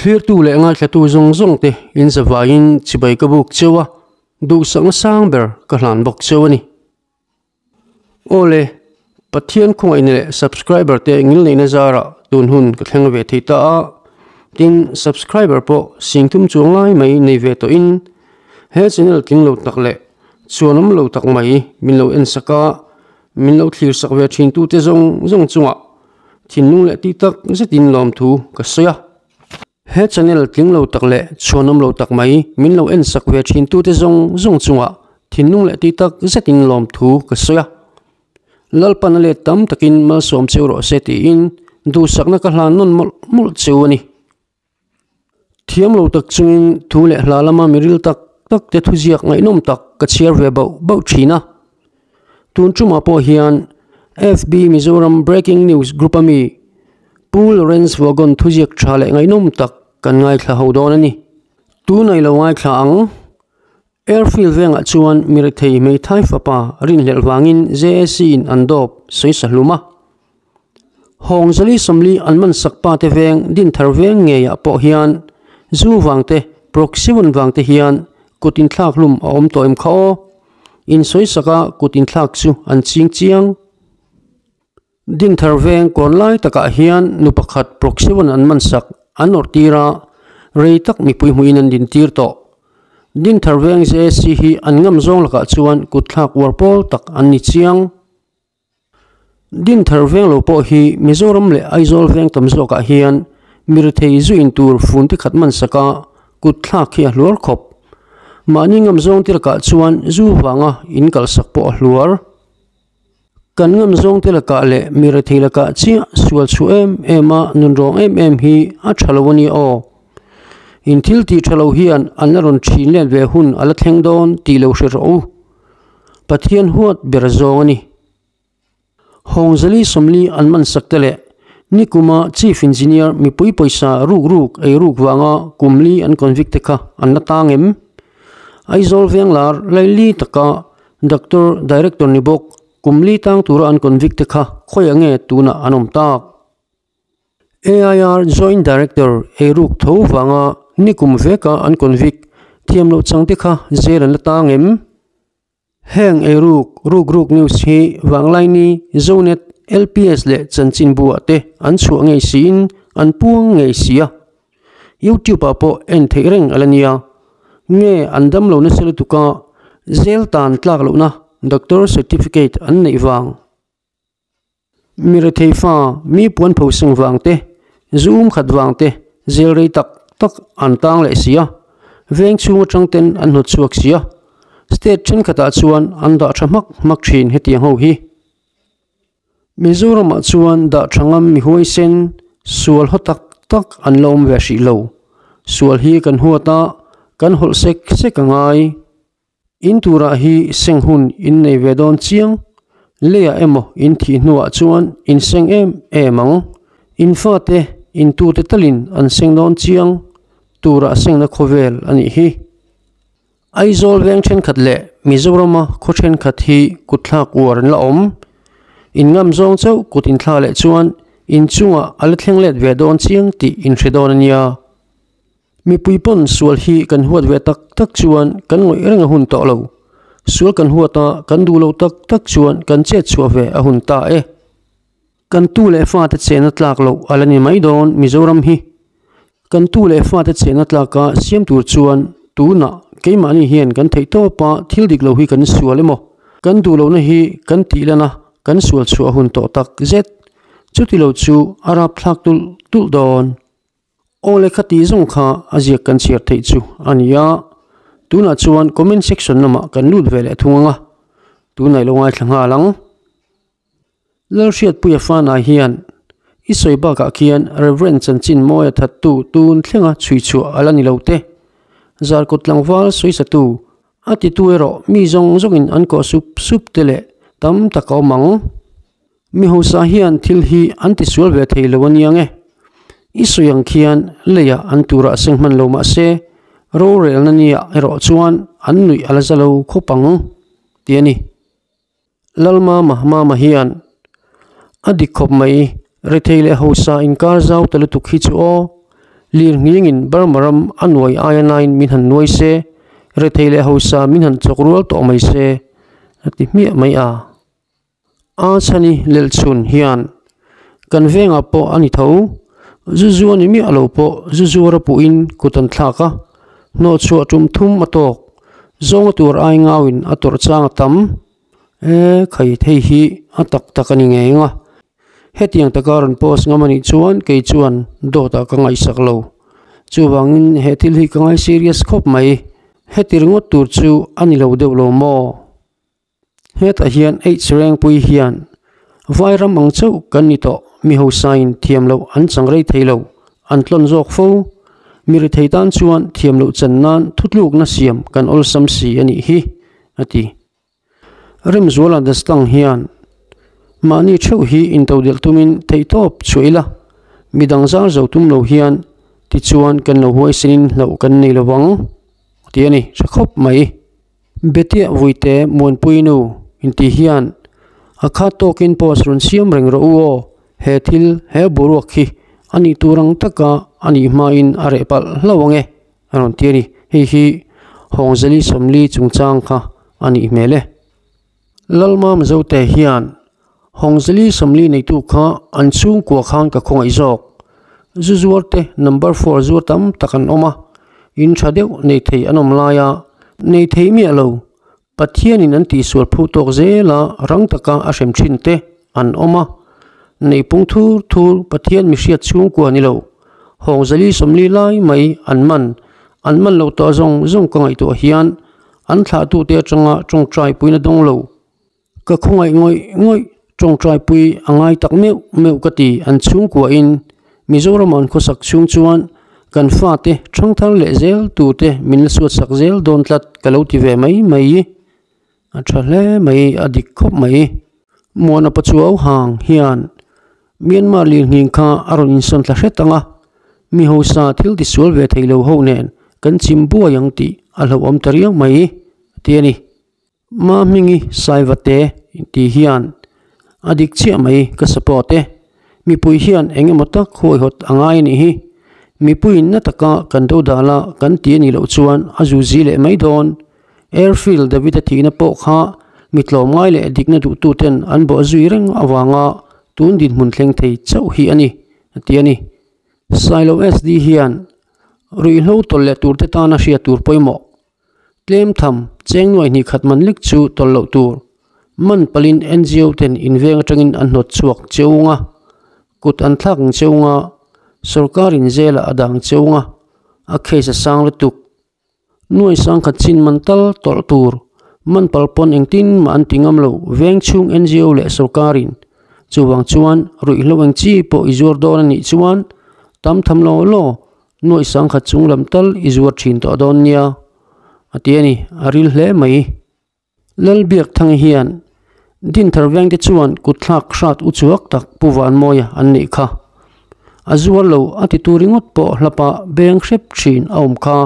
Thlirtu leh ngaithlatu zawng zawng te in zavaiin chibai ka buk cheu a, duhsakna sang ber ka hlan bawk cheu a ni. Aw le, Pathian khawngaihna leh subscriber te ngilneihna zarah tun hun ka thleng ve thei ta a, tin subscriber pawh singthum chuang lai mai nei ve tawhin he channel tling lo tak leh chuanawm lo tak mai min lo en sak a, min lo thlir sak ve thin tute zawng zawng chungah Thinlung leh tih tak zetin lawmthu ka sawi a. He channel tling lo tak leh chhuanawm lo tak mai min lo en sak ve thin tute zawng zawng chungah thinlung leh tih tak zetin lawmthu ka sawi a. Lalpan a let tam takin malsawm cheu rawh se tiin duhsakna ka hlan nawn mawlh mawlh cheu a ni. Thiam lo tak chungin thu leh hla lama miril tak tak te thuziak ngaihnawm tak ka chhiar ve bauh bauh thin a. Tun tumah pawh hian FB Mizoram Breaking News Group a mi Pu Lawrence Vagon thuziak tha leh ngaihnawm tak kan ngaithla ho dawn a ni. Tunah i lo ngaithla ang. Airfield vengah chuan mirethei hmeithai fapa rinhlelh vangin JAC in an dawp sawi sa hlum a. Hawng zali sawmli an man sak pa te veng Dinthar veng ngeiah pawh hian zu vang te proxy-one vang te hian kut inthlak hlum a awm tawh em kha aw. Insawi saka kut inthlak chu an ching chiang. Dinthar veng kawn lai takah hian nu pakhat proxy-one an man sak an awrh tir a, rei tak mipui hmuhin an din tir tawh. Dinthar veng JAC hi an ngam zawng lakah chuan kut thlak uar pawl tak an ni chiang. Dinthar veng lo pawh hi Mizoram leh Aizawl veng tam zawkah hian mirethei zu in tur fun te khat man sak a, kut thlak hi a hluar khawp. Mahni ngam zawng te lakah chuan zu vanga in kalsak pawh a hluar. Kan ngam zawng te lakah leh mirethei lakah chiah sual chhuah em em a nunrawng em em hi a tha lo a nia aw. In thil tih tha lo hian an la rawn thin let ve hun a la thleng dawn tih lo hre rawh u. Pathian huat ber zawng a ni. Hawngzali sawmli an man sak te leh nikuma Chief Engineer mipui pawisa ruk ruk ei ruk vanga kumli an convict te kha an la tang em? Aizawl Venglar laili taka Doctor Director ni bawk kumli tang tura an convict te kha khawiah nge tunah an awm tak? AIR Joint Director eiruk tho vanga nikum veka an convict thiam loh chang te kha jail an la tang em? Heng eiruk ruk ruk news hi Vanglaini, Zonet, LPS leh chanchinbu ah te an chhuah ngei siin an puang ngei si a. YouTube ah pawh en theih reng a la nia. Nge an dam lo nasa lutuk a, jail tan tlak lohna doctor certificate an neih vang? Mi rethei fa, mi puan pho seng vang te, zu um khat vang te zel rei tak tak an tang leh si a, veng chhung atang ten an hnawt chhuak si a, state thenkhatah chuan an dah tha hmak hmak thin hetiang ho hi. Mizoramah chuan dah tha ngam mi huaisen, sual haw tak tak an la awm ve hrih lo. Sual hi kan huat a, kan hawlh sek sek a ngai. In turah hi seng hun in nei ve dawn chiang, leiah emaw in thih hnuah chuan in seng em em ang. In fate, in tute talin an seng dawn chiang, turah sengna khawvel a nih hi. Aizawl veng thenkhat leh Mizorama khaw thenkhat hi kutthlak uar an la awm. In ngam zawng chauh kut inthla leh chuan in chungah a la thleng let ve dawn chiang tih in hre dawn a nia. Mipui pawn sual hi kan huat ve tak tak chuan kan ngawih reng a hun tawh lo. Sual kan huat a, kan duh lo tak tak chuan kan chet chhuah ve a hun ta e. Kan tu leh fate chena tlak loh a la ni mai dawn Mizoram hi. Kan tu leh fate chena tlaka siam tur chuan tunah keimahni hian kan theih tawp a thil dik lo hi kan sual emaw kan duh lohna hi kan tih lan a kan sual chhuah a hun tawh tak zet. Chuti lo chu a rapthlak tulh tulh dawn. Aw le kha tih zawng kha a ziak kan chhiar theih chu a ni a, tunah chuan comment section lamah kan lut ve leh thung ang a, tunah i lo ngaithla nghal ang. Lalhriatpuia fana hian i sawi bakah khian Reverend Chanchin Mawia thattu tun thlenga chhui chhuah a la ni lo te, Zarkawt tlangval sawisatu a titu erawh mi zawng zawngin an kawh sup sup te leh tam tak a awm ang. Mi hausa hian thil hi an ti sual ve thei lo a nia nge? I sawi ang khian leiah an turah seng hman lo mah se, rorelna nia erawh chuan an nuih a la za lo khawp ang, ti a ni. Lalmama Mama hian a dik khawp mai, rethei leh hausa inkar zau ta lutuk hi chu aw. Lirnghingin Burma ram a nuai aia nain min han nuai se, rethei leh hausa min han chawk rual tawh mai se, a ti hmiah mai a. A chhani lelchhun hian kan vengah pawh a ni tho, zu zu a ni miah lo pawh zu zuar a puhin kut an thlak a, hnawhchhuah tum thum a tawk, zawnga tur ai ngauin a tawrh chang a tam. E khai thei hi a tak tak a ni ngei ang a. Hetiang taka rawn post ngam a nih chuan kei chuan dawtah ka ngaihsak lo. Chuvangin he thil hi ka ngai serious khawp mai. Heti ringawt tur chu a ni lo deuh lo maw? Hetah hian H Rengpui hian vai ram ang chauh kan ni tawh, mi hosain thiam loh an chang rei thei lo, an tlawn zawk fo. Mi rethei tan chuan thiam loh chan nan thutlukna siam kan awlsam si a nih hi, a ti. Remzuala Dastang hian mahni theuh hi intodelh tumin theihtawp chhuah ila, midang zar zo tum lo hian tichuan kan lo huaisenin hlauh kan nei lo vang tih a ni tha khawp mai. Betiah Vuite Muanpuinu inti hian a khat tawkin post rawn siam reng rawh u aw, he thil he boruak hi a nih tur ang taka a nih hmain a reh palh hlauh ang e. A rawn ti a ni. Hei hi Hawngzeli Sawmli chungchang kha a nih hmel e. Lalmam Zote hian Hawngzeli Sawmli neitu kha an chhungkua khan ka khawngaih zawk. Zu zuarte number four zuar tam tak an awm a, in tha deuh nei thei an awm laia nei thei miah lo Pathianin an tihsual phu tawk zela rang taka a hrem thin te an awm a, neihpung thur thur Pathian mihriat chhungkua ni lo, Hawngzali 40 lai mai an man, an man loh tawh zawng zawng ka ngaihtuah hian an thlahtute atanga tawngtai puina dawng lo. Ka khawngaih ngawih ngawih tawngtai pui a ngai tak meuh meuh ka ti an chhungkua in Mizoram an khawsak chhung chuan kan fate thangthar leh zel tur te min la suat sak zel dawn tlat ka lo ti ve mai mai. A tha hle mai a dik khawp mai. Muana Pachuau hang hian Myanmar lirnghing kha a rawn insawn thla hret ang a, mi hausa thil tisual ve thei lo ho nen kan chim buai ang tih a hlauhawm ta riau mai ti a ni. Ma hmingi Saivate tih hian a dik chiah mai ka support e. Mipui hian eng emaw tak huaihawt a ngai a nih hi. Mipuiin na taka kan do dal a kan ti a nih loh chuan a zu zi leh mai dawn. Airfield David-a thihna pawh kha mi tlawmngai leh dikna duhtuten an bawh zui reng avanga tun dinhmun thleng thei chauh hi a ni, a ti a ni. Sailo SD hian ruihhlo tawlh leh turte tana hriat tur pawimawh Tlem tham, cheng nuai hnih khat man lek chu tawlh loh tur. Man palin NGO ten inveng atangin an hnawt chhuak cheung a, kut an thlak ang cheung a, sorkar in zelah a dang cheung a, a case a sang lutuk. Nuai sang khat chin man tal tawlh tur. Man pal pawn engtin mah an ti ngam lo veng chhung NGO leh sorkar in. Chuvang chuan ruihhlo eng chi pawh i zuar dawn a nih chuan tam tham law law Nuaih sangkhat chung lam tal i zuar thin tawh dawn nia, a ti a ni, a ril hle mai. Lalbiakthang hian Dinthar vengte chuan kutthlak hrat u chuak tak Pu Vanmawia an neih kha. A zuar lo a ti tu ringawt pawh hlapa beng hrep thin a awm kha.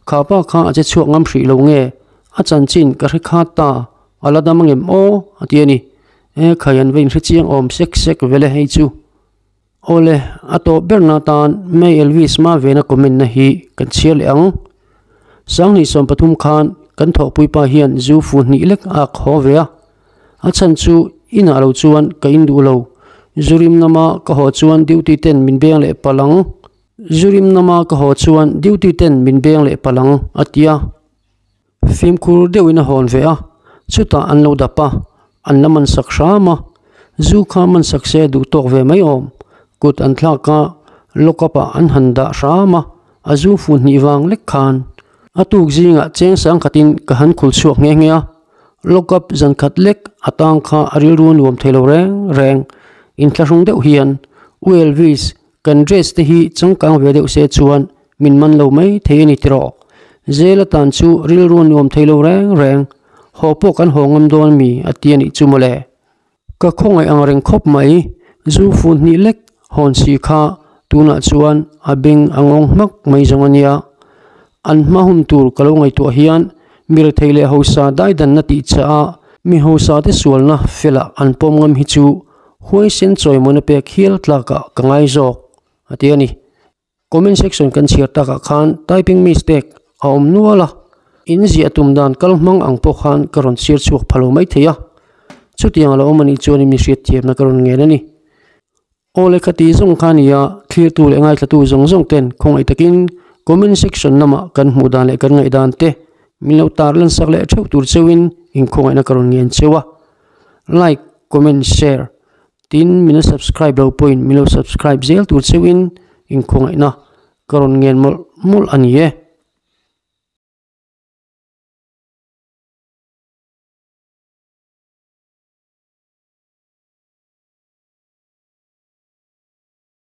Kha pa kha a che chhuak ngam hrih lo nge, a chanchin ka hre khat ta, a la dam angem aw, a ti a ni. E khai an va inhre chiang awm sek sek vele hei chu. Awle, a tawp berna atan May Elvis ma vena comment na hi kan chhiar leh ang. Sanghnih 13 khan kan thawhpui pa hian zu fu hnih lek a ak haw ve a. A chhan chu inah lo chuan ka in duh lo. Zu rim nama ka haw chuan duty ten min beng leh palh ang. Zu rim nama ka haw chuan duty ten min beng leh palh ang, a ti a. Fimkhur deuhin a hawn ve a, chutah an lo dap a, an la man sak hram a, zu kha man sak se duh tawk ve mai awm, kut an thlak a, lock up ah an han dah hram a, a zu fu hnih vang lek khan. A tuk zingah cheng sang khatin ka han khul chhuak nghe nghe a, lock up zan khat lek a tang kha a rilru nuam thei lo reng reng, inthlahrung deuh hian U Elvis Kan dress te hi changkang ve deuh se chuan min man lo mai thei a ni tiraw? Zel atan chu rilru nuam thei lo reng reng, haw pawh kan haw ngam dawn mi a ti a nih chu mawle. Ka khawngaih ang reng khawp mai, zu fun hnih lek hawn si kha tunah chuan a beng a ngawng hmak mai zawng a nia. An hma hun tur ka lo ngaihtuah hian mi rethei leh hausa daidanna tih chah a mi hausa te sualna felah an pawm ngam hi chu Huaisen chawimawina pek hial tlakah ka ngai zawk, a ti a ni. Comment section kan chhiar takah khan typing mistake a awm nual a, in ziah tum dan kal hmang ang pawh khan ka rawn chhiar chhuak pha lo maithei a, chutiang a lo awm a nih chuan mi hriat thiamna ka rawn ngen a ni. Aw lehkha ti zawng kha a ni a, thlirtu leh ngaithlatu zawng zawng ten khawngaih takin comment section lamah kan hmuh dan leh kan ngaihdan te min lo tar lan sak leh theuh tur cheuhin inkhawngaihna ka rawn ngen cheu a. Like, comment, share tin min lo subscribe lo pawhin min lo subscribe zel tur cheuhin inkhawngaihna ka rawn ngen mawlh mawlh a ni e.